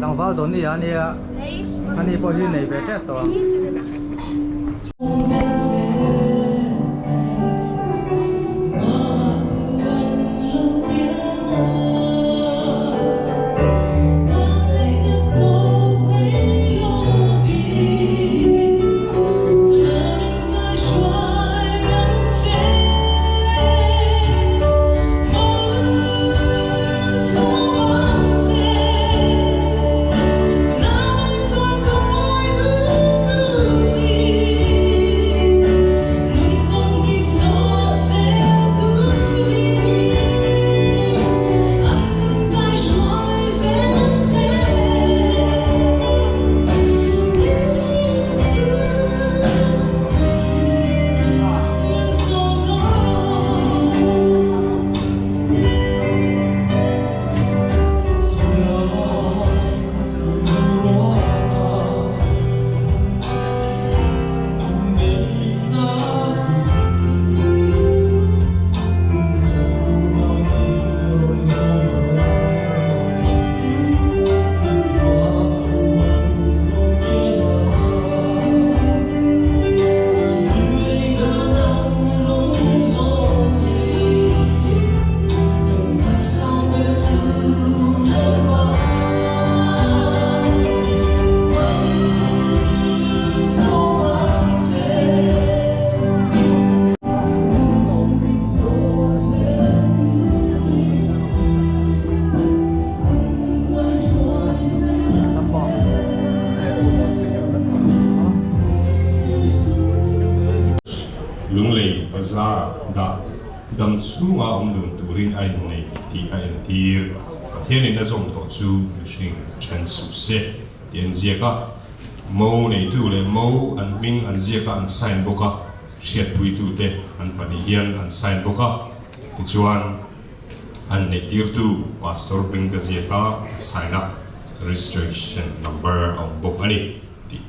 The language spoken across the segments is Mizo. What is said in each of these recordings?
Tlangval Donny a nia, ani pawh hi nei ve tep tawh ang. Lunglei bazar dah dam chhunga awm dun turin a innei tih a entir. Pathianin a zawm tawh chu mihring then suh se tih an ziak a. Mo neitu leh mo an hming an ziak a an sign bawk a, hriatpuitute an pahnih hian an sign bawk a. Tichuan an neihtirtu Pastor hming ka ziak a, an sign a, registration number a awm bawk a ni tih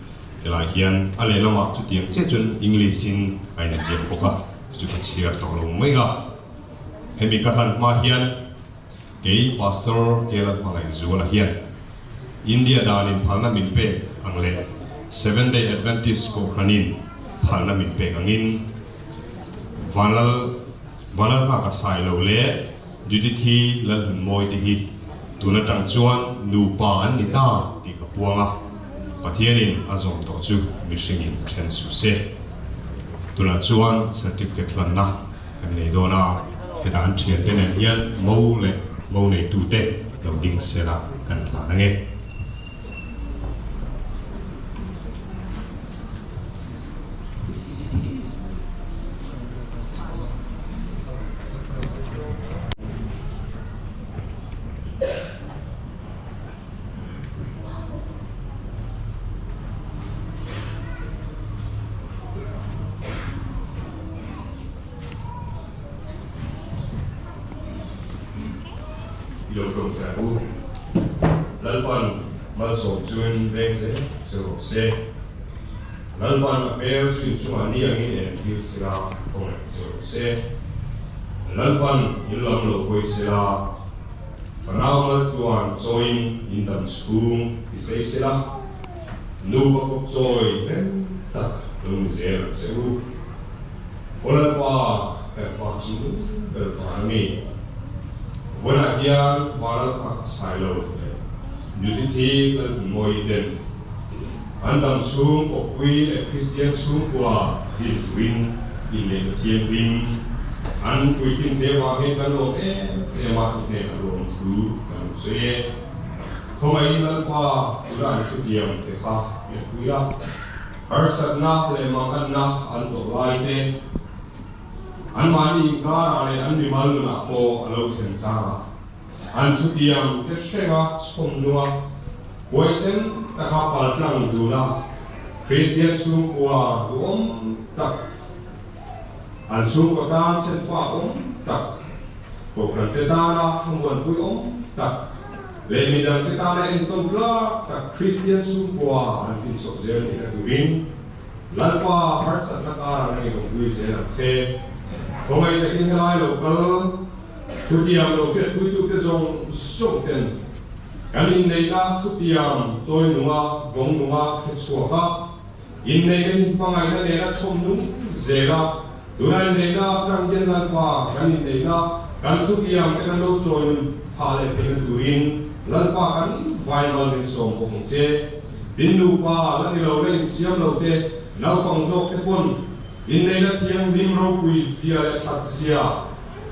helai hian a lehlamah chutiang chiah chuan English in a inziak bawk a, chu ka chhiar tawh lo mai a. Hemi ka hlan hma hian Kei Pastor Kela Hmangaihzuala hian India danin phalna min pek ang leh Seventh Day Adventist Kohhranin phalna min pek angin Vanlal Vanlalnghaka Sailo leh Judithi Lalhunmawi te hi tun atang chuan nupa an ni ta tih ka puang a, Pathianin a zawm tawh chu mihringin then suh se. Tunah chuan certificate hlanna kan nei dawn a, hetah an thiante nen hian mo leh mo neitute lo ding sela kan hlan ange. I lo tawng teh u. Lalpan malsawm chuin veng zel che rawh se. Lalpan a hmel chu inchungah ni angin entir sela khawngaih che rawh se. Lalpan in lam lo hawi sela, fanau maltluan chawiin in dam chhung ti sei sela, Nupa kawp chawi reng tak lo ni zel ang che u. Aw Lalpa, kan pa chu ber van a mi. Vawiinah hian Vanal phak a sai lo leh Judith-i Lalhunmawii ten an dam chhung kawppui leh Kristian chhungkua din turin inneihna thianghlim an puitlin te vang hian kan lawm em em a, i hnenah lawmthu kan lo sawi e. Khawngaihin Lalpa tuna an thutiam te kha hriatpui a, harsatna leh manganna an tawh lai te, anmahni inkarah leh an mimal nunah pawh a lo thlen chang a, an thutiam te hrenga chhawmnua huaisen taka paltlang duna Kristian chhungkua duhawm tak, an chhungkaw tan chenfa awm tak, Kohhran te tana thlamuanpui awm tak leh midang te tana entawn tlak tak Kristian chhungkua an tinchawp zel theihna turin Lalpa harsatna karah nang in awmpui zel ang che. Khawngaih takin helai lo kal thutiang lo hriatpuitute zawng zawng ten. Kan inneihna thutiam chawi nunga vawng nunga hre chhuak a, inneihna hi hmangaihna nena chhawm nung zel a, tuna inneihna atang hian Lalpa kan inneihna kan thutiam te kan lo chawi nun phah leh theihna turin Lalpa kan vaimal min sawm bawk ang che. Tin nupa la ni lo la insiam lo te, naupang zawk te pawn inneihna thianghlim ropui zia leh that zia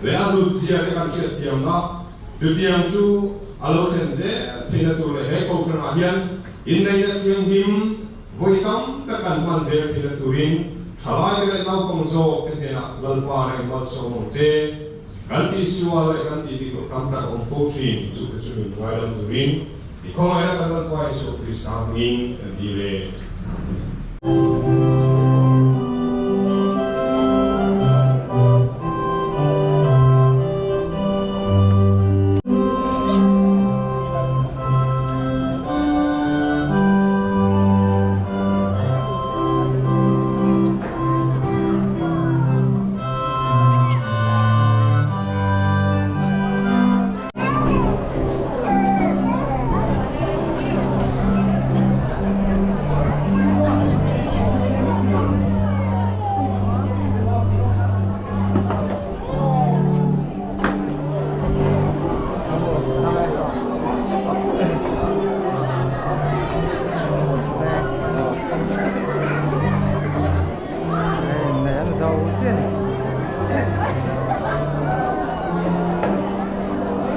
leh a hlut zia te kan hriatthiamna Chutiang chu a lo thlen zel theihna tur leh he kohhranah hian inneihna thianghlim vawi tam tak kan hman zel theihna turin thalaite leh naupang zawk te hnenah Lalpa reng malsawm ang che. Kan tihsual leh kan tih dik loh tam tak a awm fo thin, chu te chu min ngaidam turin i khawngaihna kan Lalpa Isua Krista hmingin kan dil e.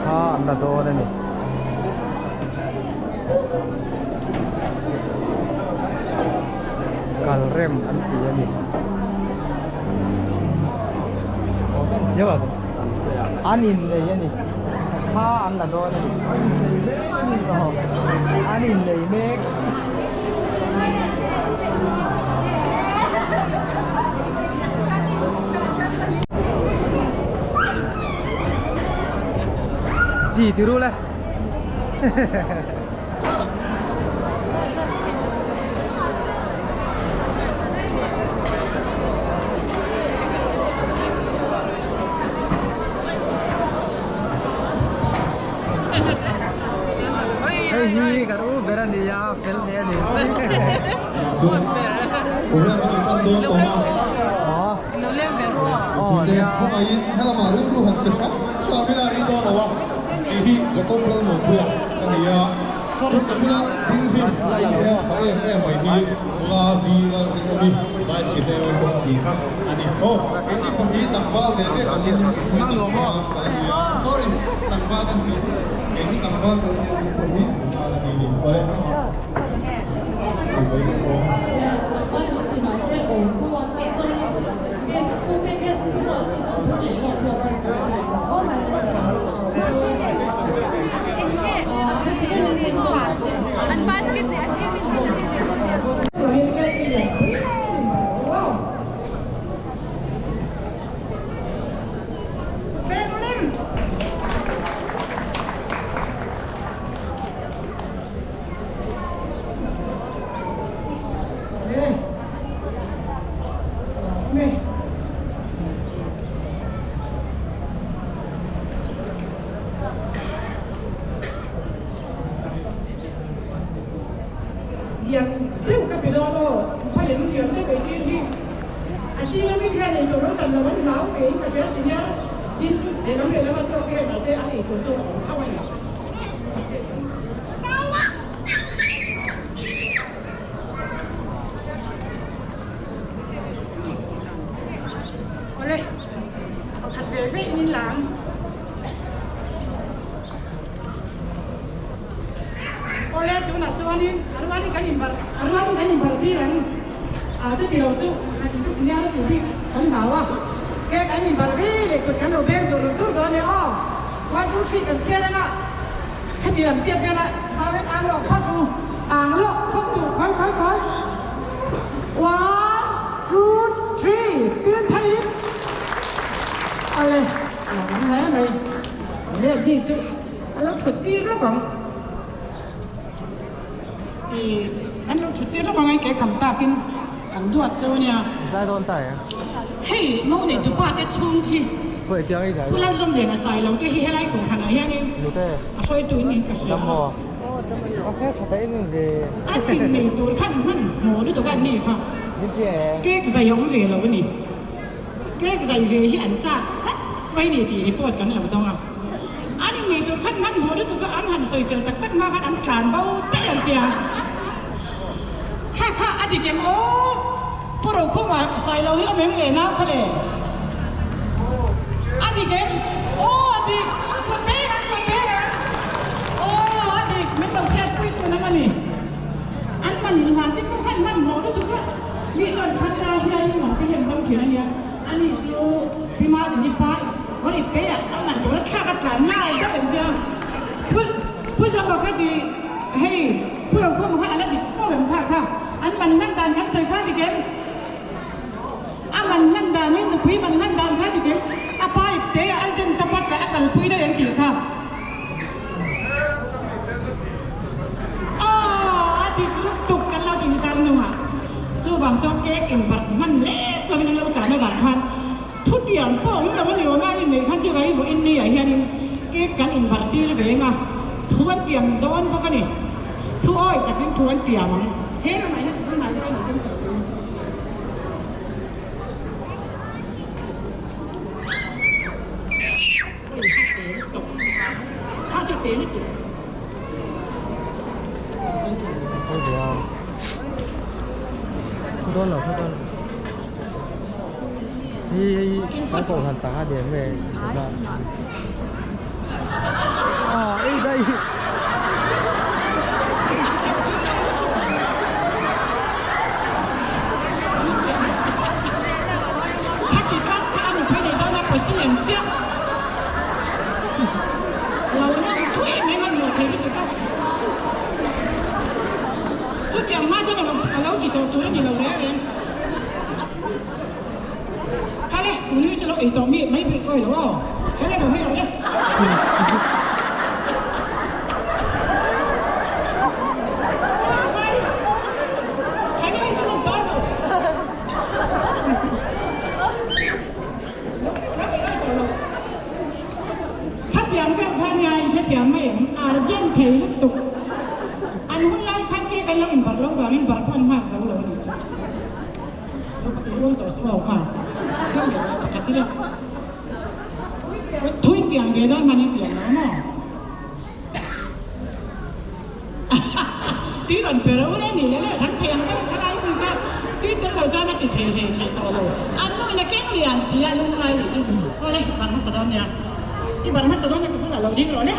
Thla an la dawn a ni. Kal rem an ti a ni. An innei a ni. Thla an la dawn a ni. An innei mek. Chi ti ru le. Hei hi kan u ber a ni a, fel hle a ni. Chuan program a kan dawn tawh a. Mipui te khawngaihin helamah rilru han pe hram hram ila a ri dawn lo a, kei hi Jacob Lalmuanpuia ka ni a, chuan ka bula ding hi hmel tha em em mai hi nula Vi Lalrinawmi zaithiam em em bawk si kha a ni. Aw keini pahnih tlangval ve ve kan in inhawi tlangval ka la ni a, sorry tlangval ka ni, kei hi tlangval ka la ni a, ni pahnih nula la ni ni awle amah. Lian deuh ka pe dawn aw, a lem lian deuh ei tir hi a sir ami khian ei tur lo chan lo an hlau ve in ka hria si nia, tin lehlam lehlam a tawk em mahse an ei tur chu a awm tho a ni. Awle, pakhat ve ve in in lam. Awle, tunah chuanin a rualin kan inbarh, a rualin kan inbarh tir ang. Ah, chuti lo chu pakhat in ka senior a tih bik kan hlau a. Cake an inbarh ve leh kut kan lo beng dur dur dawn e aw. One, two, three kan chhiar anga. Heti lam tiat vel a hau hian ang lawk phawt u, ang lawk phawt duh khawi khawi khawi. One, two, three, pil thei in ale lo awm hle mai. Let ni chu a lo thut tir lawk ang. I an lo thut tir lawk ang a ke kham takin kan duat chu ania. Zai dawn ta e. Hei mo nei tupa te chhung khi Pu Lalzawmliana Sailo te hi helai kum khanah hianin a hruaitu in niin ka hria a. An innei tur khan hmanhmawh lutuk an nih kha. Cake zai a awm ve lo a ni. Cake zai ve hi an chak tlat mai ni tih report kan lo dawng a. An innei tur khan hmanhmawh lutuk a an han sawi fel tak tak hma khan an tlan bo daih ang tia. Kha kha a dik em aw? Pu Rokhuma Sailo hi awm em le nau kha le? A dik em? Aw a dik! Kut beng ang, kut beng ang! Aw a dik, min lo hriatpui tun ang a ni. An man inhlan te pawh khan hmanhmawh lutuk a, mi chuan Thatra hianin mang te hian dam thin a nia, ani chu Pima Dini pa rawn ip te ah a man tur a thlak a tlan ngai deuh em tia. Pu Pu Zama kha ti hei Pu Rokhawma kha a la dik fo em kha kha an man hlan dan kan sawi kha dik em? A man hlan dan hi nupui man hlan dan kha dik em? A pa ip te ah a zen ta pat leh a kalpui daih an tih kha. Aw a dik lutuk kan lo ti zar nungah chuvang chuan cake in barh hman lek lovin an lo tlan avang khan thutiang pawh awm lo a ni awm a, an inneih khan chuvang i vawiin ni ah hianin cake kan in barh tir ve eng a, thu an tiam dawn bawk a ni. Thu awi takin thu an tiam ang. He lamah hian tunah hian a in tawh dawn. Dawn lo dawn hi hei kan kohhran tak a ni em nge a ei daih. Lo lang thui mai man lo thei lutuk a. Chutiang hma chuan a lo ti tawh tur a ni lo reng reng. Kha le, tuni chu lo ei tawh mi mai pawh kawi lo aw. Kha le lo hei rawh le. Kha le hei chu lo bar lo. Khatiang vel khan nia in hrethiam mai em? Urgent thei lutuk. An hun lai khan cake an lo inbarh lo vangin barh pawh an nghak zo lo a nih chu. Lo pakhat rual tawh suh au kha. Khan leh lo pakhat ila. Thui tiang ve dawn hman i tiang lo maw? Tui rawn pe ro le ni le le rang thei ang ber kha lai hui kha tui tel lo chuan a ti thei hlei thei tawh lo. An nu in a keng lian si a lungngai nih chu. Aw le, bar hmasa dawn nia. I bar hmasa dawn nia ka bulah lo ding rawh le.